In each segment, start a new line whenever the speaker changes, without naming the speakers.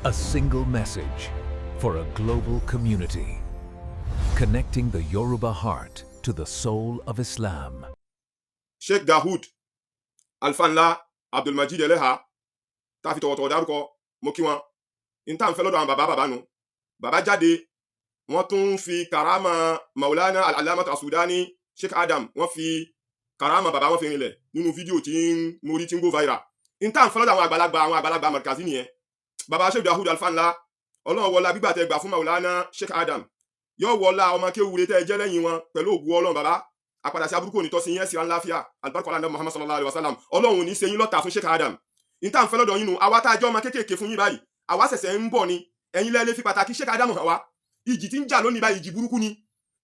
A single message for a global community, connecting the Yoruba heart to the soul of Islam.
Sheikh Dahood Alfanla Abdulmajid Eleha, tá a fi tọ̀wọ̀tọ̀wọ̀ dárúkọ, mo kí wọn. N tá à ń fẹ́ lọ́dọ̀ àwọn bàbá bàbá nu. Bàbá jáde, wọ́n tún fi karama Maulana Al-Allamah Asudani Sheikh Adam, wọ́n fi karama bàbá wọn fi rinlẹ̀ nínú fídíò tí ń mórí tí ń go viral. N tá à ń fẹ́ lọ́dọ̀ àwọn àgbàlagbà Markazi nìyẹn. Bàbá Sheikh Dahood Alfanla, Ọlọ́run wọlá gbígbà tẹ gbà fún Maulana Sheikh Adam, yóò wọlá ọmọ kéwúre tẹ́ ẹ jẹ́ lẹ́yìn wọn. Pẹ̀lú ògùn Ọlọ́run, bàbá, àpàdà sí aburúkú òní tọ́ sí yẹn sí aláfíà alibarika ọlá Muhammad sallallahu alayhi wa sallam. Ọlọ́run ò ní ṣe yín lọ́tà fún Sheikh Adam. N tá à ń fẹ́ lọ́dọ̀ yín nu. Àwa tá a jẹ́ ọmọ kéékèèké fún yín báyìí, àwa ṣẹ̀ṣẹ̀ ń bọ̀ ni. Ẹ̀yin lẹ́ lè fi pàtàkì Sheikh Adam hàn wá. Ìjì tí ń jà lónìí báyìí, ìjì burúkú ni,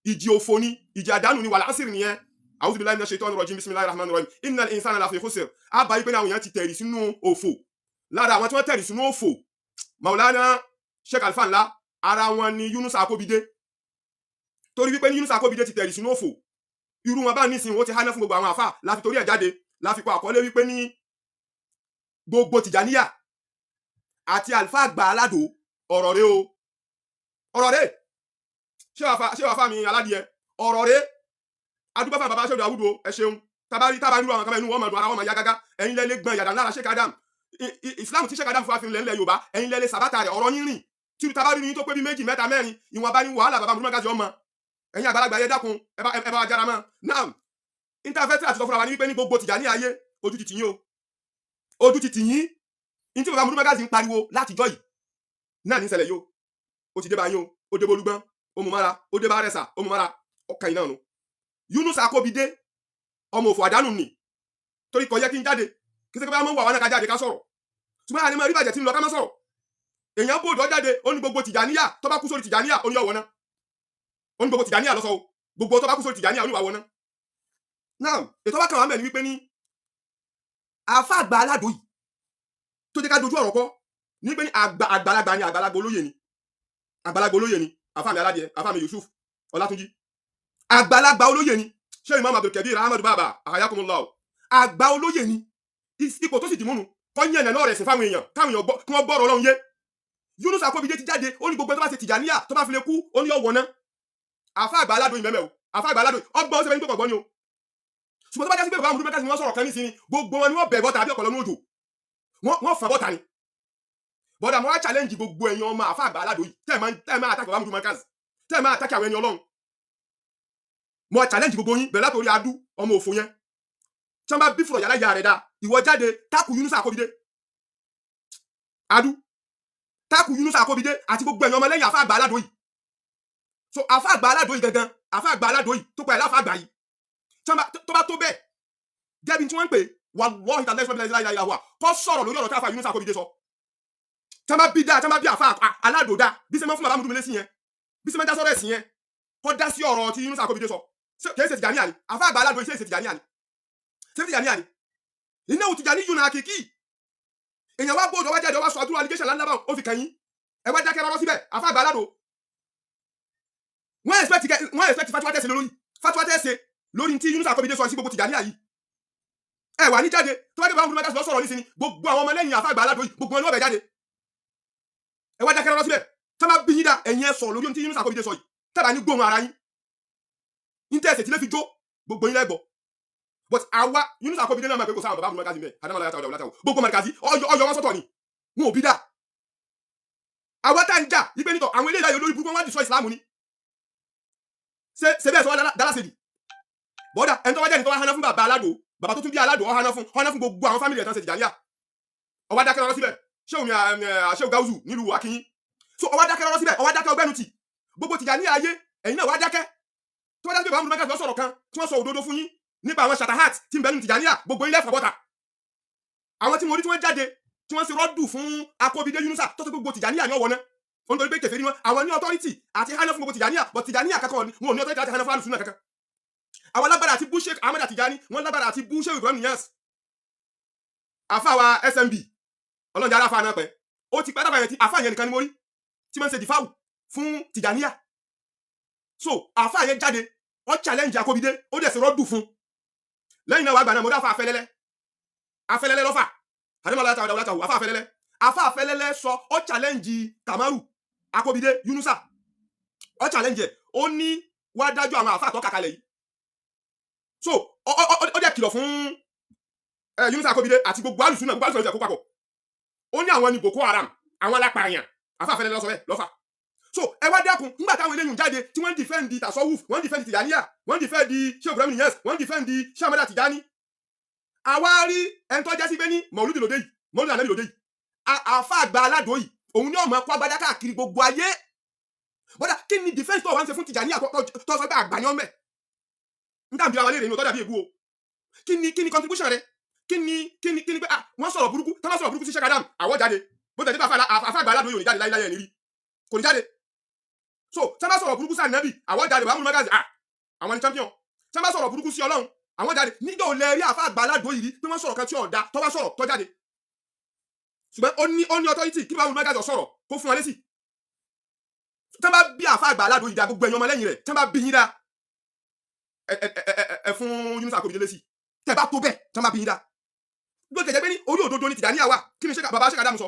ìjì òfò ni, ìjì àdánù ni. Wal asr nìyẹn. A'udhu billahi minash shaitani rajim. Bismillahir rahmanir rahim. Innal insana lafi khusr. Á bá yí pé àwọn èèyàn ti tẹ̀rì sínú òfò. Lára àwọn tí wọ́n tẹ̀rì sínú òfò, Maulana Sheikh Alfanla ara wọn ni Yunus Akobide, torí wípé ní Yunus Akobide ti tẹ̀rì sínú òfò. Irú wọn bá nísìnyí, wọ́n ti háná fún gbogbo àwọn àfà láfi torí ẹ̀ jáde, láfi kọ àkọlé wípé ní gbogbo Tìjàníyà àti àlùfáà àgbà aládò. Ọ̀rọ̀ rẹ o, ọ̀rọ̀ rẹ. Ṣé wàá fà mí aládìẹ? Ọ̀rọ̀ rẹ. Adúgbò fún bàbá ṣẹ́dọ̀ àwùjọ, ẹ ṣeun. Tabari tabari irú àwọn kan bẹ́ẹ̀, inú wọn máa dùn, ara wọn máa yá gágá. Ẹ̀yin lẹ́lẹ́ gbọ́n yàdá lára Sheikh Adam. Islam tí Sheikh Adam fún wa fi ńlẹ̀ Yorùbá, ẹ̀yin lẹ́lẹ́ sàbátà rẹ̀. Ọ̀rọ̀ yín rìn tí tabari yín tó pé bí méjì, mẹ́ta, mẹ́rin, ìwọ̀nba ní wàhálà bàbá mùsùlùmí ọmọ. Ẹ̀yin àgbàlagbà yẹ, dákun, ẹ bá wa jára mọ́. Naam, internet àti sọ fúnra wa ní wípé ní gbogbo Tìjàní ayé, ojú ti tì yín o, ojú ti tì yín. Ní tí bàbá mùsùlùmí ń pariwo látijọ́ yìí náà ní ṣẹlẹ̀ yìí o. Ó ti dé bá yín o. Ó dé bolúgbọ́n, ó mú mára. Ó dé bá rẹ̀sà, ó mú mára. Ọkàn yìí náà nu. Yunus Akóbidé, ọmọ òfò àdánù nì, torí kò yẹ kí n jáde. Kí sẹ́kẹ́ bá mọ̀ wà wọn náà ká jáde ká sọ̀rọ̀, ṣùgbọ́n àní máa rí bàjẹ́ tí ń lọ ká má sọ̀rọ̀. Èèyàn bòdò jáde, ó ní gbogbo Tìjàníyà tó bá kú sórí Tìjàníyà, ó ní ọ̀wọ́ náà. Ó ní gbogbo Tìjàníyà lọ́sọ̀ o, gbogbo tó bá kú sórí Tìjàníyà, ó ní wà wọ náà. Náà ètò bá kàn wá mẹ́rin wípé ní àfa àgbà aládò yìí tó jẹ́ ká dojú ọ̀rọ̀ kọ́ ní pé ní àgbà àgbàlagbà ni, àgbàlagbà olóyè ni, àgbàlagbà olóyè ni. Àfa mi aládìẹ, àfa mi Yusuf Ọlátúnjí, àgbàlagbà olóyè ni. Ṣé Imam Abdulkabir Ahmadu Baba ahayakumullah, àgbà olóyè ni. Ipò tó sì dìmúnu kọ́ yẹn náà rẹ̀ sí fáwọn èèyàn, káwọn èèyàn kí wọ́n gbọ́rọ̀ Ọlọ́run yé. Yunus Akóbidé ti jáde, ó ní gbogbo ẹni tó bá ṣe Tìjàníyà, tó bá fi lè kú, ó ní ọ̀wọ́ náà. Àfa àgbà aládùn yìí mẹ́mẹ́ o. Àfa àgbà aládùn ọgbọ́n ó ṣe fẹ́ ní pé kọ̀gbọ́n ni o. Ṣùgbọ́n tó bá jásí pé bàbá àmúdú mẹ́ta ni wọ́n sọ̀rọ̀ kan nísìnyí, gbogbo wọn ni wọ́n bẹ̀ bọ́ta àbí ọ̀pọ̀lọ́ ní òjò wọ́n fà bọ́ta ni. Bọ́dà, mo wá challenge gbogbo ẹ̀yin ọmọ àfa àgbà aládùn yìí tẹ́ ẹ̀ máa attack bàbá àmúdú mẹ́ta, tẹ́ ẹ̀ máa attack àwọn ẹni Ọlọ́run. Mo wá challenge gbogbo yín, bẹ̀rẹ̀ látòrí adú ọmọ òfò yẹn. Tí wọ́n bá bí fúrọ̀ yàrá ìyá rẹ̀ dá, ìwọ jáde tákù Yunus Akóbidé. Adú tákù Yunus Akóbidé àti gbogbo ẹ̀yin ọmọ lẹ́yìn àfa àgbà aládùn yìí. So àfa àgbà aládùn yìí gangan, àfa àgbà aládùn yìí tó pa ẹ̀ láfa àgbà yìí, tí wọ́n tó bá tó bẹ́ẹ̀ gẹ́bí tí wọ́n ń pè, wallahi ta'ala láìláìláìláì wà kọ́ sọ̀rọ̀ lórí ọ̀rọ̀ tí àfa Yunus Akóbidé sọ. Tí wọ́n bá bí dáa, tí wọ́n bá bí àfa aládùn dáa, bí sẹ́ mọ́ fún bàbá mùdúmílẹ̀ sí yẹn, bí sẹ́ mọ́ dá sọ́rọ̀ ẹ̀sìn yẹn, kọ́ dá sí ọ̀rọ̀ tí Yunus Akóbidé sọ. Kìí ṣe Tìjàníyà ni àfa àgbà aládùn yìí? Ṣe Tìjàníyà ni? Ṣe Tìjàníyà ni? Iná ò Tìjàní yùnà àkìkí. Èèyàn wá gbọ́dọ̀ wá jáde, wá sọ àdúrà allegation ńlá báwọn, ó fi kàn yín, ẹ wá dákẹ́ rọ́rọ́ síbẹ̀. Àfa àgbà aládùn, wọ́n expect fatiwa tẹ̀sẹ̀ lórí, fatiwa tẹ̀sẹ̀ lórí tí Yunus Akóbidé sọ sí gbogbo Tìjàníyà yìí. Ẹ wà ní jáde. Tó bá dé bá wọn lọ sọ̀rọ̀ nísìnyí, gbogbo àwọn ọmọlẹ́yìn àfa àgbà aládùn yìí, gbogbo wọn ni wọ́n bẹ̀ jáde. Ẹ wá dákẹ́ rọ́rọ́ síbẹ̀. Tá bá bí yín dá, ẹ̀yin ẹ sọ̀rọ̀ lórí ohun tí Yunus Akóbidé sọ yìí. Tábà ní gbóhùn ara yín ní tẹ̀sẹ̀ tí lè fi jó gbogbo yín lẹ́gbọ̀. But àwa Yunus Akóbidé náà máa pé kò sáwọn bàbá àbúrò mọ́kàzí mẹ́ adamala yàtọ̀ ọ̀dọ̀ látàwọ̀ gbogbo mọ́kàzí ọyọ wọn sọ́tọ̀ ni, wọn ò bí dá. Àwa tá ń jà ipe nítọ̀ àwọn eléyìí olórí burúkú, wọn wá dìsọ ìsìlámù ni. Ṣe bẹ́ẹ̀ sọ wá dálá ṣe jù bọ́dà. Ẹni tó wá jáde, tó wá hánà fún bàbá aládò, bàbá tó tún bí aládò, ọ hánà fún, hánà fún gbogbo àwọn family ẹ̀ tán ṣe Tìjàníyà. Ó wá dákẹ́ lọ́rọ́ síbẹ̀. Ṣé òun ṣé Gáúsù nílùú Akínyín? So ó wá dákẹ́ lọ́rọ́ síbẹ̀, ó wá dákẹ́ ọgbẹ́nu tì gbogbo Tìjàníyà ayé. Ẹ̀yin náà wá dákẹ́. Tó bá dákẹ́, bàbá mùsùlùmí lọ sọ̀rọ̀ kan tí wọ́n sọ òdodo fún yín nípa àwọn shatahat tí ń bẹ nínú Tìjàníyà, gbogbo ilẹ̀ fàbọ́ta. Àwọn tí mo rí tí wọ́n jáde, tí wọ́n ṣe rọ́dù fún Akóbidé Yunusa, tó tó gbogbo Tìjàníyà ní ọ̀wọ́ náà, wọ́n nítorí pé kèfèrí wọn. Àwọn ní authority àti hánà fún gbogbo Tìjàníyà, but Tìjàníyà kankan wọn ò ní authority àti hánà fún alùsùn náà kankan. Àwọn lágbára àti bú Sheikh Ahmed Tijani, wọ́n lágbára àti bú Sheikh Ibrahim Niass. Àfàwà SMB, ọlọ́njà aráfa náà pẹ́, ó ti pẹ́ táfà yẹn tí àfà yẹn nìkan ni mo rí tí wọ́n ń ṣe dìfáwù fún Tìjàníyà. So àfà yẹn jáde, ó challenge Akóbidé, ó dẹ̀ sì rọ́dù fún. Lẹ́yìn náà wàá gbà náà, mo dáfà afẹ́lẹ́lẹ́, afẹ́lẹ́lẹ́ lọ́fà àdèmọ́lá látàwọ̀ látàwọ̀ àfà afẹ́lẹ́lẹ́. Àfa Afẹ́lẹ́lẹ́ sọ, ó challenge Kamaru Akobide Yunusa, ó challenge ẹ̀, ó ní wá dájọ́ àwọn àfa àtọ́ka kalẹ̀ yìí. So ó dẹ̀ kìlọ̀ fún Yunusa Akobide àti gbogbo alùsùn náà, gbogbo alùsùn náà kó papọ̀. Ó ní àwọn ní Boko Haram, àwọn alápààyàn. Àfa Afẹ́lẹ́lẹ́ ló sọ bẹ́ẹ̀ lọ́fà. So ẹ wá dákun, nígbà táwọn eléyìí jáde tí wọ́n ń defend tasawuf, wọ́n ń defend Tìjàníyà, wọ́n ń defend Sheikh Ibrahim Niasse, wọ́n ń defend Sheikh Ahmad Tijani, àwa rí ẹni tó jásí pé ní mọ̀lúdì lòdì yìí, mọ̀lúdì ànábì lòdì yìí, àfa àgbà aládùn yìí, òun ní ọmọ ẹkọ agbádá káàkiri gbogbo ayé. Bọ́dà, kí ni defence tó wà ń ṣe fún Tìjàníyà tó sọ pé àgbà ni ọ́n mẹ́ n tàbí ara wa léèrè inú tó dàbí èbú o? Kí ni contribution rẹ? Kí ni pé ah, wọ́n sọ̀rọ̀ burúkú tí wọ́n sọ̀rọ̀ burúkú sí Sheikh Adam, àwọ̀ jáde. Bó tẹ̀ sí pé àfa àgbà aládùn yìí ò ní jáde láyé ẹ̀ nírí, kò ní jáde. So tí wọ́n bá sọ̀rọ̀ burúkú sí ànábì, àwọ̀ jáde. Bàbá múlùmọ́ gáàsì, ah, àwọn ni champion. Tí wọ́n bá sọ̀rọ̀ burúkú sí Ọlọ́run, àwọn jáde. Níjọ́ ò lè rí àfa àgbà aládùn yìí rí pé wọ́n sọ̀rọ̀ kan tí ò da tó wá sọ̀rọ̀ tó jáde, ṣùgbọ́n ó ní authority kí bàbá múlùmọ́ gáàsì sọ̀rọ̀ kó fún wọn lésì. Tí wọ́n bá bí àfa àgbà aládùn yìí dá, gbogbo ẹ̀yin ọmọlẹ́yìn rẹ̀, tí wọ́n bá bí yín dá, ẹ fún Yunusa Akobide lésì. Tẹ́ bá tó bẹ́ẹ̀, tí wọ́n bá bí yín dá, bí ó tẹ̀ jẹ́ pé ní orí òdodo ni Tìjàníyà wà. Kí ni bàbá Sheikh Adam sọ?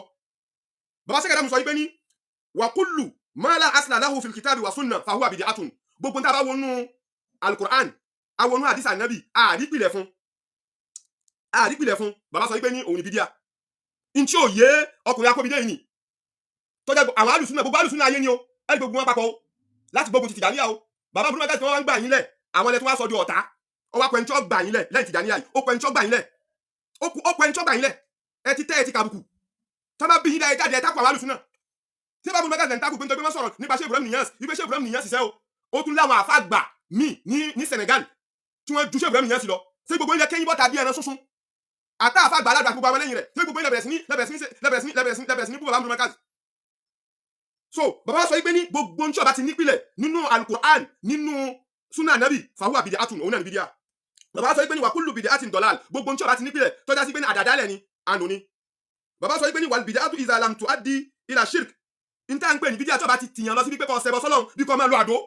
Bàbá Sheikh Adam sọ yìí pé ní wa kullu ma la asla lahu fil kitabi wa sunna fahuwa bid'atun. Gbogbo ní tá a bá wọnú alukur'an, awọnú àdìsá nàbì, àrípìlẹ̀ fún, àrípìlẹ̀ fún, bàbá sọ wípé ní òun ní bídíà. Ntí ò yé ọkùnrin Akóbidé yìí ni tọ́jà àwọn alùsùn náà, gbogbo alùsùn náà ayé ni o, ẹni gbogbo wọn papọ̀ o láti gbógun ti Tìjàníyà o. Bàbá burúkú tí wọ́n wá ń gbà yín lẹ̀, àwọn ẹlẹ́tí wọ́n á sọ di ọ̀tá. Ó wá pẹ́ńtọ́ gbà yín lẹ̀ lẹ́yìn Tìjàníyà yìí, ó pẹ́ńtọ́ gbà yín lẹ̀, ó pẹ́ńtọ́ gbà yín lẹ̀. Ẹ ti tẹ́, ẹ ti kàbùkù. Tá bá bí yín dá, ẹ jáde, ẹ takò àwọn alùsùn náà. Tí bàbá burúkú ń takò pé nítorí pé wọ́n sọ̀rọ̀ nípa Sheikh Ibrahim Niasse, wípé Sheikh Ibrahim Niasse ṣiṣẹ́ o, ó tún láwọn àfa gbà míì ní Senegal tí wọ́n ju Sheikh Ibrahim Niasse lọ. Ṣé gbogbo ilẹ̀ kẹ́yìn bọ́ta bí ẹran sunsun àtà àfa àgbà aládùn àti gbogbo àwọn ẹlẹ́yìn rẹ̀? Ṣé gbogbo ilẹ̀ bẹ̀rẹ̀ sí ní lẹ́bẹ̀rẹ̀ sí ní lẹ́bẹ̀rẹ̀ sí ní lẹ́bẹ̀rẹ̀ sí ní lẹ́bẹ̀rẹ̀ sí ní bú bàbá burúkú? So bàbá wa sọ wípé ní gbogbo ní tí ó bá ti nípìlẹ̀ nínú alukur'an, nínú sunna nabi, fahuwa bid'atun, òun náà ní bídíà. Bàbá wa sọ wípé ní wa kullu bid'atin dalal, gbogbo ní tí ó bá ti nípìlẹ̀ tọ́já sí pé ní àdàdálẹ̀ ni, ànú ni. Bàbá sọ wípé ní wal bid'atu idha lam tuaddi ila shirk, n tá n pè ní bídíà, tí ó bá ti tìyàn lọ síbi pé kó ṣẹbọ sọ́lọ́run, bí kó máa lo àdó,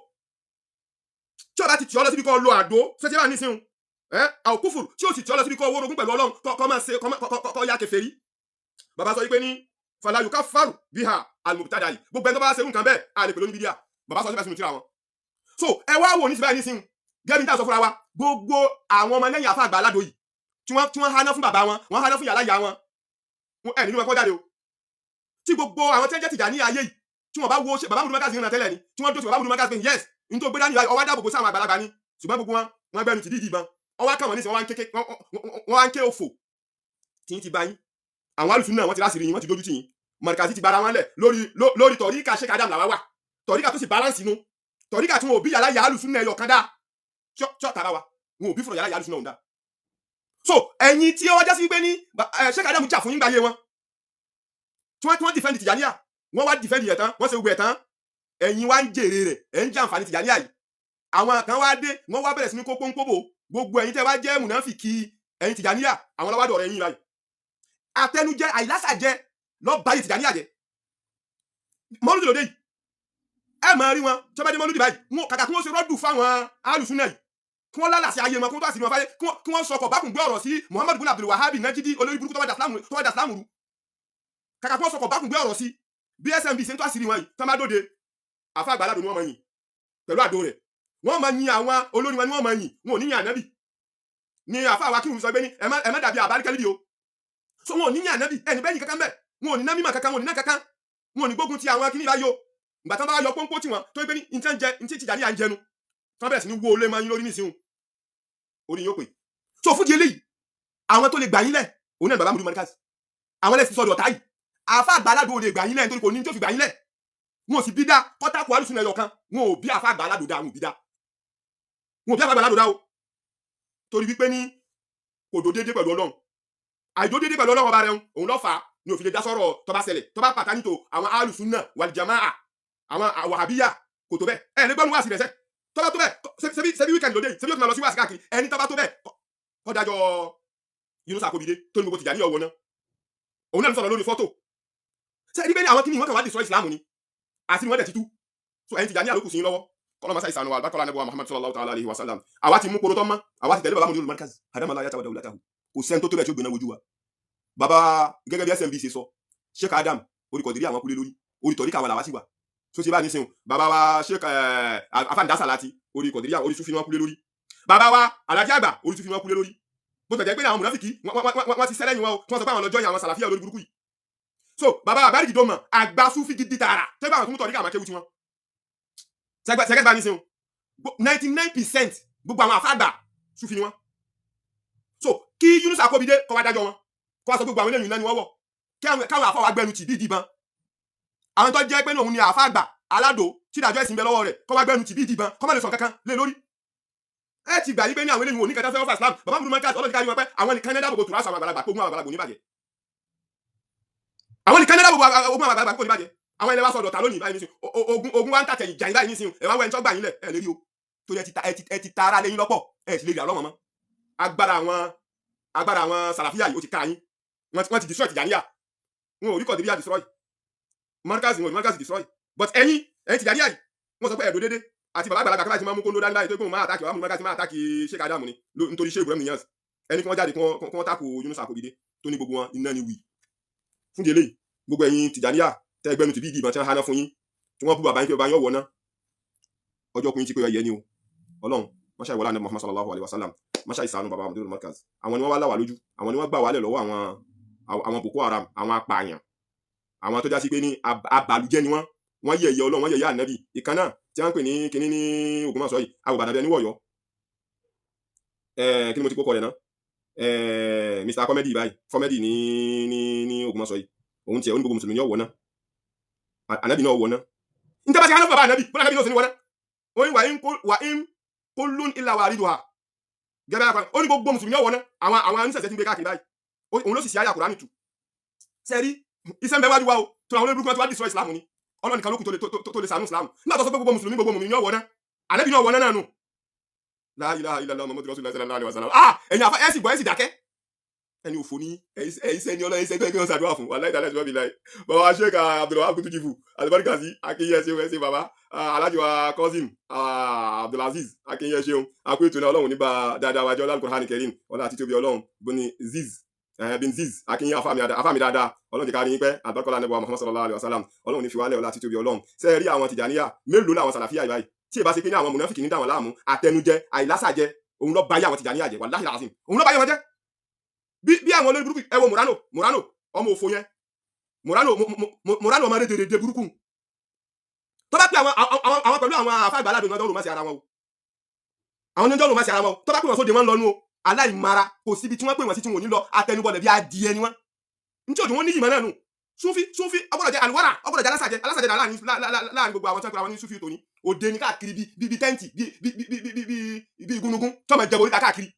tí ó bá ti tì ọ́ lọ síbi kó lo àdó ṣé bá nísìnyí ẹ àwọn kúfùrù, tí ó sì tì ọ́ lọ síbi kó wórogún pẹ̀lú Ọlọ́run, kó máa ṣe kó ya kèfèrí, bàbá sọ wípé ní fala yukaffaru biha al-mubtadi, gbogbo ẹni tó bá ṣe nǹkan bẹ́ẹ̀, a lè pè lóní bídíà. Bàbá sọ síbẹ̀ sínú tíra wọn. So ẹ wá wò ní síbẹ̀ nísìnyí, gẹ́gẹ́ bí n tá sọ fúnra wa, gbogbo àwọn ọmọ lẹ́yìn àfa àgbà aládò yìí tí wọ́n háná fún bàbá wọn, wọ́n háná fún yàrá ìyá wọn ẹ nínú ẹ̀kọ́ jáde o. Tí gbogbo àwọn tí wọ́n jẹ́ Tìjàní ayé yìí, tí wọ́n bá wo bàbá Mudu Markaz ìrìnà tẹ́lẹ̀ ni, tí wọ́n dó sí bàbá Mudu Markaz pé yes, n tó gbé dání ọwọ́ dáàbòbò sáwọn àgbàlagbà ni, ṣùgbọ́n gbogbo wọn, wọ́n gbẹ́nu tì dídì ìbọn ọwọ́ kàn wọ́n nísìnyí, wọ́n wá ń ké òfò tí ń ti bá yín. Àwọn alùsùn náà, wọ́n ti láṣìírí yín, wọ́n ti dójú tì yín. Markazi ti gbára wọn lẹ̀ lórí tọ̀ríkà Sheikh Adam làwa wà, tọ̀ríkà tó sì balance inú tọ̀ríkà tí wọn ò bí yàrá yà alùsùn náà ẹyọ kan dá ṣọ́ tara wa, wọn ò bí fúnra yàrá yà alùsùn náà ń dá. So ẹ̀yin tí ó wá jásí wípé ní Sheikh Adam jà fún yín gbáyé wọn, tí wọ́n defend Tìjàníyà, wọ́n wá defend yẹ̀ tán, wọ́n ṣe gbogbo ẹ̀ tán, ẹ̀yin wá ń jèrè rẹ̀, ẹ̀ ń jàǹfààní Tìjàníyà yìí. Àwọn kan wá dé, wọ́n wá bẹ̀rẹ̀ sí ní kó pọ́npọ́bò gbogbo ẹ̀yin tẹ́ wá jẹ́ mùnáfìkì ẹ̀yin Tìjàníyà, àwọn lọ́wọ́ dọ̀rọ̀ ẹ̀yin báyìí. Àtẹnujẹ àìlásàjẹ lọ báyìí Tìjàníyà jẹ. Mọ́lúdì lòdì yìí, ẹ máa rí wọn tí wọ́n bá dé mọ́lúdì báyìí, wọn kàkà kí wọ́n ṣe rọ́dù fáwọn alùsùn náà yìí, kí wọ́n lálàsí ayé wọn, kí wọ́n tó àṣírí wọn fáyé, kí wọ́n sọkọ̀ bákùn gbé ọ̀rọ̀ sí Muhammadu bin Abdul Wahhab Najidi, olórí burúkú tó wá dà sílámù rú. Kàkà kí wọ́n sọkọ̀ bákùn gbé ọ̀rọ̀ sí bí SMB ṣe ń tó àṣírí wọn yìí, tí wọ́n bá dóde, àfa àgbà aládùn ni wọ́n máa yìn pẹ̀lú àdó rẹ̀. Wọ́n máa yin àwọn olórí wọn ni wọ́n máa yìn, wọn ò ní yin ànábì. Ni àfa àwa kírun sọ pé ní ẹ má dàbí àbáríkẹ́lì bí o. So wọn ò ní yin ànábì ẹni bẹ́ẹ̀ yìn kankan bẹ́ẹ̀, wọn ò ní ná mímọ̀ kankan, wọn ò ní ná kankan, wọn ò ní gbógun ti àwọn kíní báyìí o. Ìgbà tí wọ́n bá yọ pọ́npọ́ tí wọn tó gbé ní ntẹ́ ń jẹ ntí Tìjàní à ń jẹnu, tí wọ́n bẹ̀rẹ̀ sí ní wó olé máa yín lórí nísìnyí, orí yín ó pè. So fún di eléyìí, àwọn tó lè gbà yín lẹ̀, òun náà bàbá Mudu Markaz, àwọn ẹlẹ́sìn sọdọ̀ ọ̀tá yìí. Àfa àgbà aládùn ò lè gbà yín lẹ̀ nítorí kò ní tó fi gbà yín lẹ̀. Wọn ò sì bí dá kọ́tàkù alùsùn ẹ̀yọ̀ kan. Wọn ò bí àfa àgbà aládùn dá, wọn ò bí dá, wọn ò bí àfa àgbà aládùn dá o, torí wípé ní kò dó déédéé pẹ̀lú Ọlọ́run. Àìdó déédéé pẹ̀lú Ọlọ́run ọba rẹ̀, òun ló fà á ní òfin lè dá sọ̀rọ̀ tó bá ṣẹlẹ̀, tó bá pàtàkì tó àwọn alùsùn náà wal jamaa, àwọn wàhábíyà, kò tó bẹ́ẹ̀. Ẹ ní gbọ́nu wá sí rẹ̀ sẹ́ tó bá tó bẹ́ẹ̀, ṣebí weekend lóde yìí, ṣebí yóò tún máa lọ sí wáàsí káàkiri. Ẹni tó bá tó bẹ́ẹ̀, kọ́ dájọ́ Yunusa Akobide tó ní gbogbo Tìjàní ọ̀wọ́ náà, òun náà ń sọ̀rọ̀ lórí fọ́tò. Ṣé ẹni bẹ́ẹ̀ ni àwọn kíni wọ́n kàn wá destroy Islam ni àti ni wọ́n dẹ̀ ti tú. So ẹ̀yin Tìjàní àlòkù sí yín lọ́wọ́, kọ́lọ́ masa ìsànù wa àlùbákọ́lá anábọ̀ Muhammad sallallahu ta'ala alayhi wa sallam. Àwa ti mú koro tó mọ́, àwa ti tẹ̀lé bàbá Mudirul Markaz hadama la yàtọ̀ dawlatahu. Kò sẹ́ni tó tó bẹ́ẹ̀ tí ó gbéná wojú wa. Bàbá gẹ́gẹ́ bí SMB ṣe sọ, Sheikh Adam, orí Kọ̀dìríyà wọn kúlé lórí, orí tọ̀ríkà wọn làwa sì wà. Tó ṣe bá ní sìn, bàbá wa Sheikh Afáǹdá Sàlátì, orí Kọ̀dìríyà, orí Sufi ni wọ́n kúlé lórí. Bàbá wa Alhaji Àgbà, orí Sufi ni wọ́n kúlé lórí. Bó tẹ̀ jẹ́ pé àwọn mùnáfìkì wọ́n ti sẹ́lẹ̀yìn wọn o, tí wọ́n sọ pé àwọn lọ́jọ́ yẹn àwọn Sàlàfíà olórí burúkú yìí. So bàbá àbáríkì tó mọ̀ àgbà Sufi gidi tààrà, tẹ́gbà àwọn tó mú tọ̀ríkà àwọn akéwù tiwọn. Sẹ́gẹ́ bá ní sìn, 99% gbogbo àwọn àfáàgbà Sufi ni wọ́n. So kí Yunus Akóbidé kó wá dájọ́ wọn, kó wá sọ gbogbo àwọn eléyìí náà ni wọ́n wọ̀, káwọn àfáà wa gbẹnu tì bí ìdìbọn. Àwọn tó jẹ́ pé òun ni àfáàgbà aládò tí ìdájọ́ ẹ̀sìn bẹ lọ́wọ́ rẹ̀, kó wá gbẹnu tì bí ìdìbọn, kó má lè sọ kankan lé lórí. Ẹ ti gbà yí pé ní àwọn eléyìí wọn ò ní kẹta fẹ́ wọ́n fà Islam. Bàbá mi mọ́ká ọlọ́dún kárí wọn pé àwọn nìkan ní dáàbòbò tùrásù àwọn àgbàlagbà, kó ogún àwọn àgbàlagbà ò ní bàjẹ́. Àwọn nìkan ní dáàbòbò ogún àwọn àgbàlagbà kò ní bàjẹ́. Àwọn ilẹ̀ wa sọ̀dọ̀ ta lónìí báyìí nísìnyí, ogun wa ń tàtẹ̀yìn jà yín báyìí nísìnyí. Ẹ wá wọ ẹni tó gbà yín lẹ̀, ẹ lè rí o, torí ẹ ti ta ara lẹ́yìn lọ́pọ̀, ẹ sì lè rí àlọ́mọ mọ́. Agbára àwọn Sàlàfíà yìí ó ti ká yín. Wọ́n ti destroy Tìjàníyà, wọn ò rí Kọ̀dìríyà destroy, Markaz, wọn ò rí Markaz destroy, but ẹ̀yin Tìjàníyà yìí, wọ́n sọ pé ẹ̀dọ́ dédé àti bàbá àgbàlagbà kábàtì máa mú kóńdó dání báyìí tó kóun máa attack wàá mú Markaz, máa attack Sheikh Adamu ni nítorí Sheikh Ibrahim Niass. Ẹni kí wọ́n jáde kí wọ́n tako Yunus Akóbidé tó ní gbogbo wọn iná ni wì. Fún délé, gbogbo ẹ̀yin Tìjàníyà tẹ́ ẹgbẹ́nu tìbí ìdìbọn tí wọ́n háná fún yín, tí wọ́n bú bàbá yín pé bàbá yín ọ̀wọ́ ná, ọjọ́ kùn yín ti pé ẹyẹ ni o. Ọlọ́run máṣá ìwọlá ní Muhammad sallallahu alayhi wa sallam, máṣá ìsànú bàbá Mudirul Markaz. Àwọn ni wọ́n wá láwà lójú, àwọn ni wọ́n gbà wálẹ̀ lọ́wọ́ àwọn Boko Haram, àwọn apààyàn, àwọn tó já sí pé ní abàlújẹ́ ni wọ́n. Wọ́n yẹ̀yẹ́ Ọlọ́run, wọ́n yẹ̀yẹ́ ànábì. Ìkan náà tí wọ́n ń pè ní kinní ní Ògbómọ̀ṣọ́ yìí, àwòbàdàn bíi ẹni wọ̀yọ́, kí ni mo ti kókọ rẹ̀ náà, Mr Comedy báyìí, comedy ní Ògbómọ̀ṣọ́ yìí. Òun tiẹ̀ ó ní gbogbo mùsùlùmí ọ̀wọ́ náà, ànábì náà wọ̀ náà. Níta bá ti hánà fún bàbá ànábì bọ́lá, ànábì náà sì ní wọ́n náà. Ó ní wa in kullun illa wariduha gẹ́gẹ́ bí ó ní gbogbo mùsùlùmí ọ̀wọ́ náà. Àwọn oníṣẹ̀ṣẹ̀ ti ń gbé káàkiri báyìí, òun ló sì ṣe àyà Kùránì tù. Sẹ́rí iṣẹ́ ń bẹ wájú wa o, tó àwọn olórí burúkú wọn ti wá destroy Islam ni. Ọlọ́run nìkan ló kù tó lè ṣàánú Islam. Nígbà tó sọ pé gbogbo mùsùlùmí, gbogbo mùmínì ọ̀wọ́ náà, ànábì náà ọ̀wọ́ náà nù. La ilaha illallah Muhammadu rasulullah sallallahu alaihi wasallam. Ah, ẹ̀yin àfa, ẹ̀ sì gbọ́, ẹ̀ sì dákẹ́. Ẹni òfò ní ẹ̀yin sẹ́ni ọlọ́yin sẹ́ni tó yẹ kí wọ́n ṣàdúrà fún. Wàláhì tàlẹ́ ìṣúná bíláì. Bàbá Sheikh Abdulwahab Kutujifu Alibarikasi, akínyẹ ṣeun, ẹ ṣé bàbá. Alhaji wa cousin Abdulaziz, akínyẹ ṣeun, akú ètò náà. Ọlọ́run níbà dáadáa wájú ọlá Al-Qur'an Karim, ọlá àti tóbi Ọlọ́run bóni ziz bin ziz akínyẹ afámi dáadáa. Ọlọ́run ti ká rí yín pẹ́, àbákọ́lá nebo Muhammad sallallahu alayhi wa sallam. Ọlọ́run ní fi wálẹ̀, ọlá àti tóbi Ọlọ́run. Ṣé ẹ rí àwọn Tìjàníyà mélòó làwọn Sàlàfíà yìí báyìí? Tí ì bá ṣe pé ní àwọn mùnáfìkì ní dàwọn láàmú, àtẹnujẹ, àìlásàjẹ, òun lọ bá yé àwọn Tìjàníyà jẹ. Wàláhì làásìm, òun lọ bá yé wọn jẹ. Bí àwọn olórí burúkú, ẹ wo Murano, Murano ọmọ òfò yẹn, Murano, Murano ọmọ rédèrèdè burúkú, tó bá pé àwọn pẹ̀lú àwọn àfáàgbà aládùn náà rò má sí ara wọn o, àwọn oníjọ́ rò má sí ara wọn o. Tó bá pè wọ́n sóde, wọn lọ́nu o. Aláìmara, kò síbi tí wọ́n pè wọ́n sí tí wọ́n ò ní lọ. Atẹnubọlẹ̀ bí adìẹ ni wọ́n. Ní tí òjò wọn níyì mọ́ náà nù. Sufi, Sufi ọgbọ́dọ̀ jẹ́ àlùwárà, ọgbọ́dọ̀ jẹ́ alásàjẹ, alásàjẹ láàrin gbogbo àwọn tí wọ́n pè àwọn ní Sufi tòní. Òde ní káàkiri bí tẹ́ǹtì, bí igúnnugún tí wọ́n máa jẹ oríta káàkiri.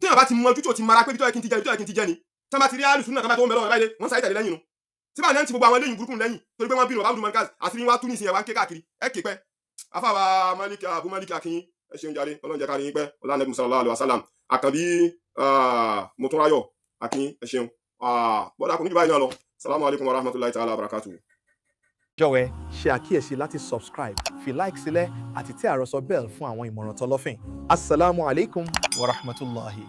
Tí wọ́n bá ti mọ ojú tí o ti mara pé bí tó yẹ kí n ti jẹ, bí tó yẹ kí n ti jẹ ni, tí wọ́n bá ti rí alùsùn náà, tí wọ́n bá tó ń bẹ lọ́wọ́ báyìí, wọ́n sáré tẹ̀lé lẹ́yìn nu tí bá náà ti gbogbo àwọn eléyìí burúkú lẹ́yìn, torí pé wọ́n bínú bàbá Abdul Markaz àti wọ́n tún ní ìsìn ẹ̀ wá ń ké káàkiri. Ẹ ké pẹ́. Afáwa Malik, Abu Malik, akin, ẹ ṣeun jàre. Ọlọ́run jẹ́ ká rí yín pẹ́, ọlá Nabi sallallahu alaihi wasallam. Àkànbí Mọ́túnráyọ̀, akin, ẹ ṣeun. Bọ́dà kò ní jù báyìí náà lọ. Salamu alaykum wa rahmatulahi ta'ala wa barakatuhu.
Jọ̀wọ́, ṣe àkíyèsí láti subscribe, fi like sílẹ̀ àti tẹ àròsọ bell fún àwọn ìmọ̀ràn tọlọ́fìn. Asalaamu alaykum wa rahmatulahi.